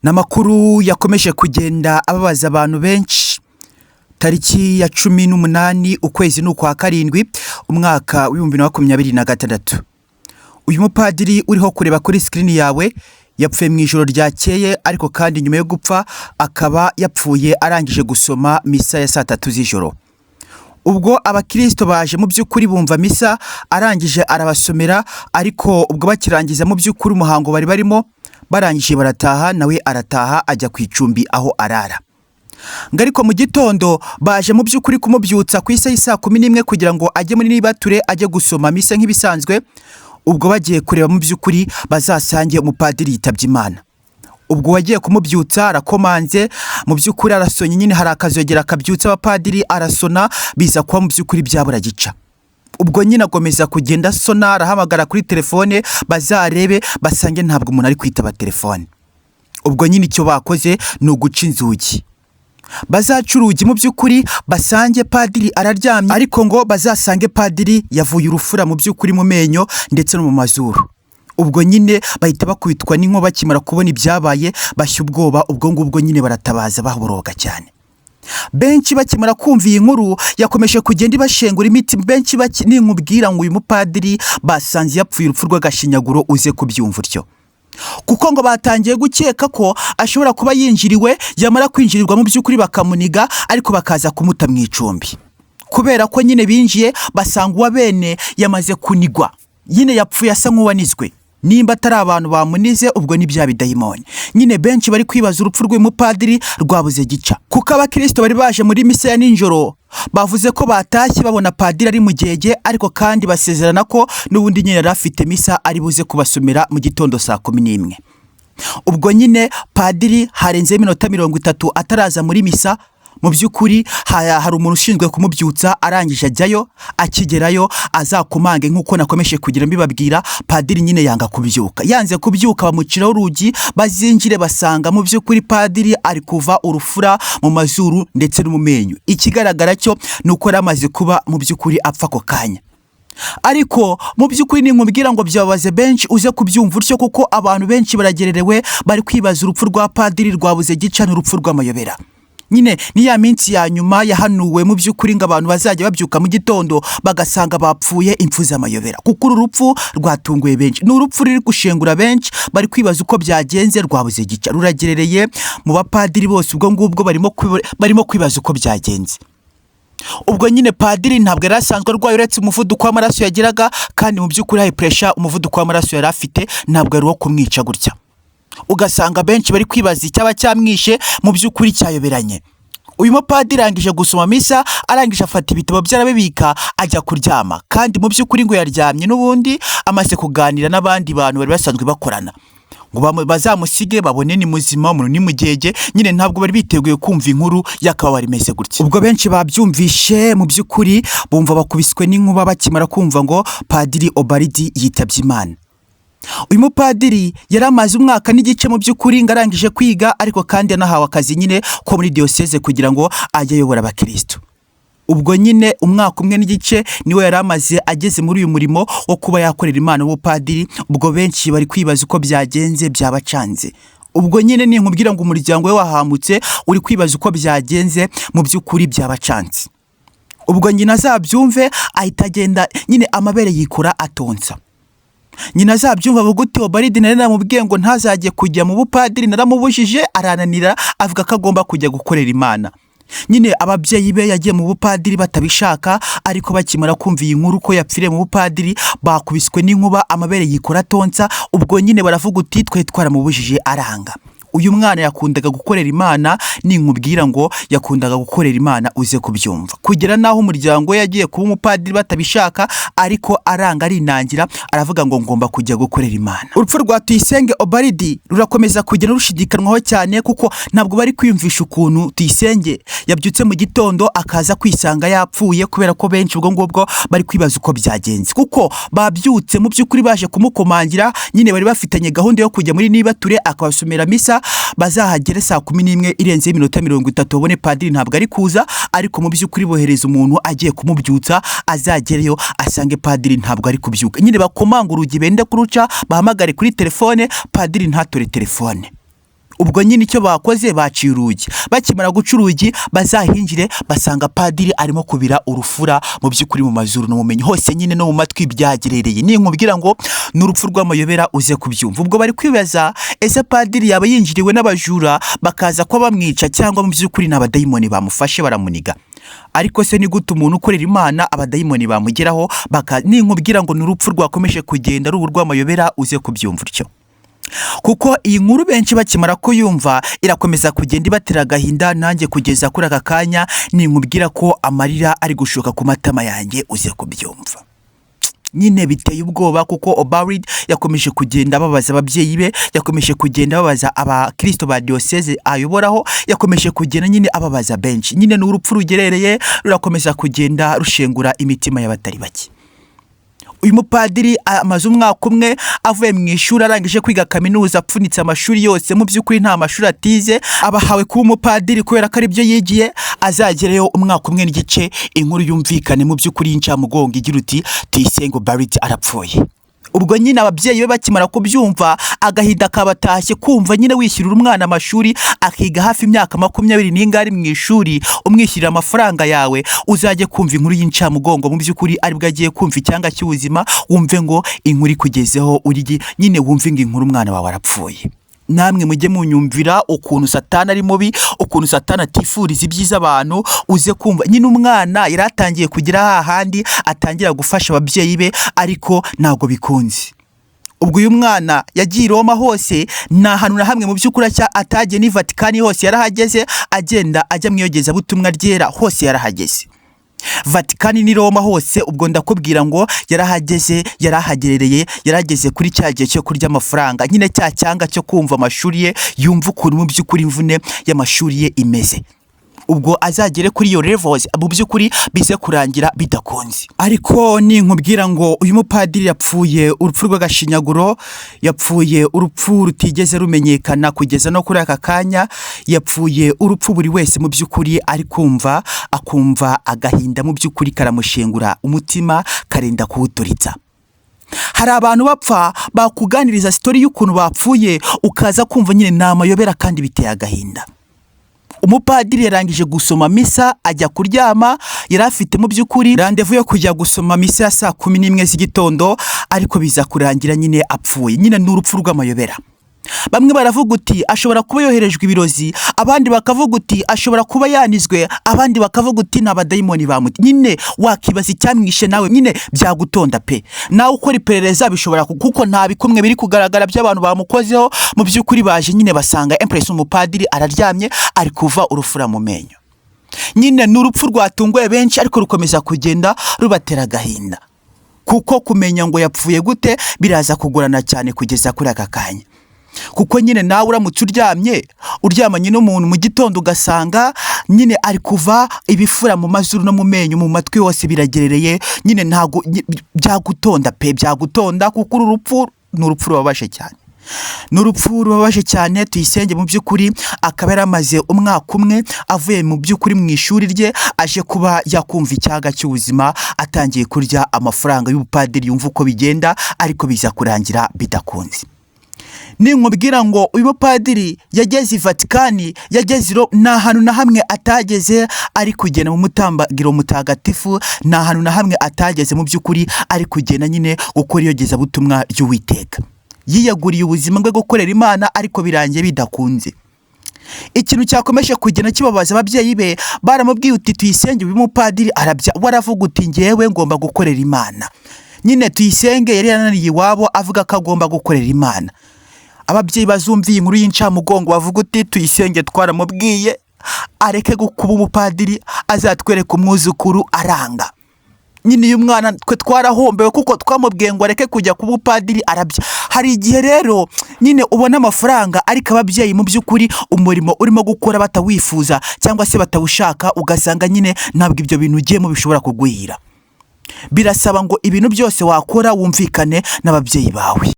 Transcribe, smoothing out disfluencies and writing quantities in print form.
Ni amakuru yakomeje kugenda ababaza abantu benshi. Tariki ya 18, ukwezi ni ukwa karindwi, umwaka w'2026. Uyu mupadiri uriho kureba kuri screen yawe yapfuye mu ijoro ryakeye, ariko kandi nyuma yo gupfa akaba yapfuye arangije gusoma misa ya saa 3 z'ijoro. Ubwo abakirisito baje mu by'ukuri bumva misa arangije arabasomera, ariko ubwo bakirangiza mu by'ukuri umuhango bari barimo, barangije barataha, nawe arataha ajya ku icumbi aho arara. Ngo ariko mu gitondo baje mu by'ukuri kumubyutsa ku isaha y'i 11 kugira ngo ajye muri nibature, ajye gusoma misa nk'ibisanzwe. Ubwo bagiye kureba mu by'ukuri bazasange umupadiri yitabye Imana. Ubwo wagiye kumubyutsa arakomanze, mu by'ukuri arasonye nyine, hari akazogera kabyutsa abapadiri, arasona biza kuba mu by'ukuri byabura gica. Ubwo nyine agomeza kugenda asona, arahamagara kuri telefone, bazarebe basange ntabwo umuntu ari kwitaba telefone. Ubwo nyine icyo bakoze ni uguca inzugi, bazaca urugi mu by'ukuri basange padiri araryamye, ariko ngo bazasange padiri yavuye urufura mu by'ukuri mu menyo ndetse no mu mazuru. Ubwo nyine bahita bakubitwa n'inkuba bakimara kubona ibyabaye, bashya ubwoba, ubwo ngubwo nyine baratabaza baboroga cyane. Benshi bakimara kumva iyi nkuru yakomeje kugenda ibashengura imitima. Benshi ninkubwira ngo uyu mupadiri basanze yapfuye urupfu rw'agashinyaguro, uze kubyumva utyo, kuko ngo batangiye gukeka ko ashobora kuba yinjiriwe, yamara kwinjirirwa mu by'ukuri bakamuniga, ariko bakaza kumuta mu icumbi, kubera ko nyine binjiye basanga uwa bene yamaze kunigwa, nyine yapfuye asa nk'uwanizwe. Nimba atari abantu bamunize, ubwo ni bya bidayimoni. Nyine benshi bari kwibaza urupfu rw'uyu mupadiri rwabuze gica, kuko abakirisito bari baje muri misa ya nijoro bavuze ko batashye babona padiri ari mugege, ariko kandi basezerana ko n'ubundi nyine yari afite misa ari buze kubasomera mu gitondo saa 11. Ubwo nyine padiri harenzeho iminota 30 ataraza muri misa. Mu by'ukuri hari umuntu ushinzwe kumubyutsa, arangije ajyayo, akigerayo azakomange nk'uko nakomeje kugira mbibabwira, padiri nyine yanga kubyuka. Yanze kubyuka bamuciraho urugi, bazinjire basanga mu by'ukuri padiri ari kuva urufura mu mazuru ndetse no mu menyo. Ikigaragara cyo ni uko yari amaze kuba mu by'ukuri apfa ako kanya. Ariko mu by'ukuri ninkubwira ngo byababaze benshi, uze kubyumva utyo, kuko abantu benshi baragererewe, bari kwibaza urupfu rwa padiri rwabuze gica, n'urupfu rw'amayobera. Nyine ni ya minsi ya nyuma yahanuwe mu by'ukuri ngo abantu bazajya babyuka mu gitondo bagasanga bapfuye impfu z'amayobera, kuko uru rupfu rwatunguye benshi, ni urupfu ruri gushengura benshi, bari kwibaza uko byagenze, rwabuze gica, ruragerereye mu bapadiri bose. Ubwo ngubwo barimo kwibaza uko byagenze. Ubwo nyine padiri ntabwo yari asanzwe arwaye, uretse umuvuduko w'amaraso yagiraga, kandi mu by'ukuri high pressure, umuvuduko w'amaraso yari afite ntabwo ari uwo kumwica gutya. Ugasanga benshi bari kwibaza icyaba cyamwishe, mu by'ukuri cyayoberanye. Uyu mupadiri arangije gusoma misa, arangije afata ibitabo bye arabibika, ajya kuryama. Kandi mu by'ukuri ngo yaryamye n'ubundi amaze kuganira n'abandi bantu bari basanzwe bakorana, ngo bazamusige babone ni muzima, umuntu ni mugege. Nyine ntabwo bari biteguye kumva inkuru y'akababaro imeze gutya. Ubwo benshi babyumvishe mu by'ukuri bumva bakubiswe n'inkuba bakimara kumva ngo padiri Obaridi yitabye Imana. Uyu mupadiri yari amaze umwaka n'igice mu by'ukuri ngo arangije kwiga, ariko kandi yanahawe akazi nyine ko muri diyoseze kugira ngo ajye ayobora abakirisitu. Ubwo nyine umwaka umwe n'igice niwe yari amaze ageze muri uyu murimo wo kuba yakorera Imana w'ubupadiri. Ubwo benshi bari kwibaza uko byagenze, byabacanze. Ubwo nyine ninkubwira ngo umuryango we wahamutse uri kwibaza uko byagenze, mu by'ukuri byabacanze. Ubwo nyina azabyumve ahita agenda nyine amabere yikora atonsa. Nyina azabyumva avuga uti: "Obaridi nari namubwiye ngo ntazajye kujya mu bupadiri, naramubujije arananira, avuga ko agomba kujya gukorera Imana." Nyine ababyeyi be yagiye mu bupadiri batabishaka, ariko bakimara kumva iyi nkuru ko yapfiriye mu bupadiri bakubiswe n'inkuba, amabere yikora atonsa. Ubwo nyine baravuga uti: "Twe twaramubujije aranga." Uyu mwana yakundaga gukorera Imana, ninkubwira ngo yakundaga gukorera Imana uze kubyumva, kugera n'aho umuryango we yagiye kuba umupadiri batabishaka, ariko aranga arinangira, aravuga ngo ngomba kujya gukorera Imana. Urupfu rwa Tuyisenge Obaridi rurakomeza kugenda rushidikanwaho cyane, kuko ntabwo bari kwiyumvisha ukuntu Tuyisenge yabyutse mu gitondo akaza kwisanga yapfuye, kubera ko benshi ubwo ngubwo bari kwibaza uko byagenze, kuko babyutse mu by'ukuri baje kumukomangira. Nyine bari bafitanye gahunda yo kujya muri nibature akabasomera misa, bazahagere saa 11 irenzeho iminota 30 babone padiri ntabwo ari kuza, ariko mu by'ukuri bohereza umuntu agiye kumubyutsa, azagereyo asange padiri ntabwo ari kubyuka. Nyine bakomanga urugi bende kuruca, bahamagare kuri telefone, padiri ntatore telefone. Ubwo nyine icyo bakoze, baciye urugi. Bakimara guca urugi, bazahinjire basanga padiri arimo kubira urufura mu by'ukuri mu mazuru no mu menyo hose nyine no mu matwi byagerereye. Ninkubwira ngo ni urupfu rw'amayobera, uze kubyumva. Ubwo bari kwibaza: ese padiri yaba yinjiriwe n'abajura bakaza kuba bamwica, cyangwa mu by'ukuri ni abadayimoni bamufashe baramuniga? Ariko se ni gute umuntu ukorera Imana abadayimoni bamugeraho baka? Ninkubwira ngo ni urupfu rwakomeje kugenda ruba urw'amayobera, uze kubyumva utyo, kuko iyi nkuru benshi bakimara kuyumva irakomeza kugenda ibatera agahinda. Nanjye kugeza kuri aka kanya, ninkubwira ko amarira ari gushoka ku matama yanjye, uze kubyumva. Nyine biteye ubwoba, kuko Obarid yakomeje kugenda ababaza ababyeyi be, yakomeje kugenda ababaza abakirisito ba diyoseze ayoboraho, yakomeje kugenda nyine ababaza benshi. Nyine ni urupfu rugerereye, rurakomeza kugenda rushengura imitima y'abatari bake. Uyu mupadiri amaze umwaka umwe avuye mu ishuri, arangije kwiga kaminuza, apfunitse amashuri yose. Mu by'ukuri nta mashuri atize, abahawe kuba umupadiri kubera ko aribyo yigiye. Azagereyo umwaka umwe n'igice, inkuru yumvikane mu by'ukuri y'incamugongo igira uti: "Tuyisenge Bariti arapfuye." Ubwo nyine ababyeyi be bakimara kubyumva, agahinda kabatashye. Kumva nyine wishyurira umwana amashuri, akiga hafi imyaka 20 n'ingari mu ishuri, umwishyurira amafaranga yawe, uzajye kumva inkuru y'incamugongo mu by'ukuri aribwo agiye kumva icyanga cy'ubuzima, wumve ngo inkuru ikugezeho uri nyine, wumve ngo inkuru umwana wawe arapfuye. Namwe mujye munyumvira ukuntu Satani ari mubi, ukuntu Satani atifuriza ibyiza abantu. Uze kumva nyine umwana yari atangiye kugira hahandi atangira gufasha ababyeyi be, ariko ntabwo bikunze. Ubwo uyu mwana yagiye i Roma hose, nta hantu na hamwe mu by'ukuri atagiye, n'i Vatikani hose yarahageze, agenda ajya mu iyogezabutumwa ryera hose yarahageze, Vatikani ni Roma hose. Ubwo ndakubwira ngo yarahageze, yarahagerereye, yarageze kuri cya gihe cyo kurya amafaranga nyine, cya cyanga cyo kumva amashuri ye, yumva ukuntu mu by'ukuri imvune y'amashuri ye imeze. Ubwo azagere kuri iyo levels, mu by'ukuri bize kurangira bidakunze. Ariko ninkubwira ngo uyu mupadiri yapfuye urupfu rw'agashinyaguro, yapfuye urupfu rutigeze rumenyekana kugeza no kuri aka kanya, yapfuye urupfu buri wese mu by'ukuri ari kumva, akumva agahinda mu by'ukuri karamushengura umutima, karenda kuwuturitsa. Hari abantu bapfa bakuganiriza story y'ukuntu bapfuye, ukaza kumva nyine ni amayobera kandi biteye agahinda. Umupadiri yarangije gusoma misa ajya kuryama. Yari afite mu by'ukuri rendez-vous yo kujya gusoma misa ya saa 11 z'igitondo, ariko biza kurangira nyine apfuye. Nyine ni urupfu rw'amayobera. Bamwe baravuga uti ashobora kuba yoherejwe ibirozi, abandi bakavuga uti ashobora kuba yanizwe, abandi bakavuga uti ni abadayimoni bamuti. Nyine wakibaza icyamwishe nawe, nyine byagutonda pe. Nawe ukora iperereza bishobora kuko nta bikumwe biri kugaragara by'abantu bamukozeho. Mu by'ukuri baje nyine basanga Empress umupadiri araryamye, ari kuva urufura mu menyo. Nyine ni urupfu rwatunguye benshi, ariko rukomeza kugenda rubatera agahinda, kuko kumenya ngo yapfuye gute biraza kugorana cyane kugeza kuri aka kanya, kuko nyine nawe uramutse uryamye, uryamanye n'umuntu, mu gitondo ugasanga nyine ari kuva ibifura mu mazuru no mu menyo, mu matwi hose biragerereye, nyine ntabwo byagutonda pe, byagutonda, kuko uru rupfu ni urupfu rubabaje cyane, ni urupfu rubabaje cyane. Tuyisenge mu by'ukuri akaba yaramaze umwaka umwe avuye mu by'ukuri mu ishuri rye, aje kuba yakumva icyaga cy'ubuzima, atangiye kurya amafaranga y'ubupadiri, yumva uko bigenda, ariko biza kurangira bidakunze. Ninkubwira ngo uyu mupadiri yageze i Vatikani, yageze i nta hantu na hamwe atageze, ari kugenda mu mutambagiro mutagatifu, nta hantu na hamwe atageze mu by'ukuri, ari kugenda nyine gukora iyogezabutumwa ry'Uwiteka. Yiyeguriye ubuzima bwe gukorera Imana, ariko birangiye bidakunze. Ikintu cyakomeje kugenda kibabaza ababyeyi be, baramubwiye uti: "Tuyisenge uyu mupadiri arabya." Waravuga uti: "Ngewe ngomba gukorera Imana." Nyine Tuyisenge yari yananiye iwabo, avuga ko agomba gukorera Imana. Ababyeyi bazumva iyi nkuru y'incamugongo bavuga uti: "Tuyisenge twaramubwiye areke kuba umupadiri, azatwereka umwuzukuru, aranga." Nyine uyu mwana twe twarahombewe, kuko twamubwiye ngo areke kujya kuba umupadiri, arabya. Hari igihe rero nyine ubona amafaranga, ariko ababyeyi mu by'ukuri umurimo urimo gukora batawifuza cyangwa se batawushaka, ugasanga nyine ntabwo ibyo bintu ugiyemo bishobora kuguhira. Birasaba ngo ibintu byose wakora wumvikane n'ababyeyi bawe.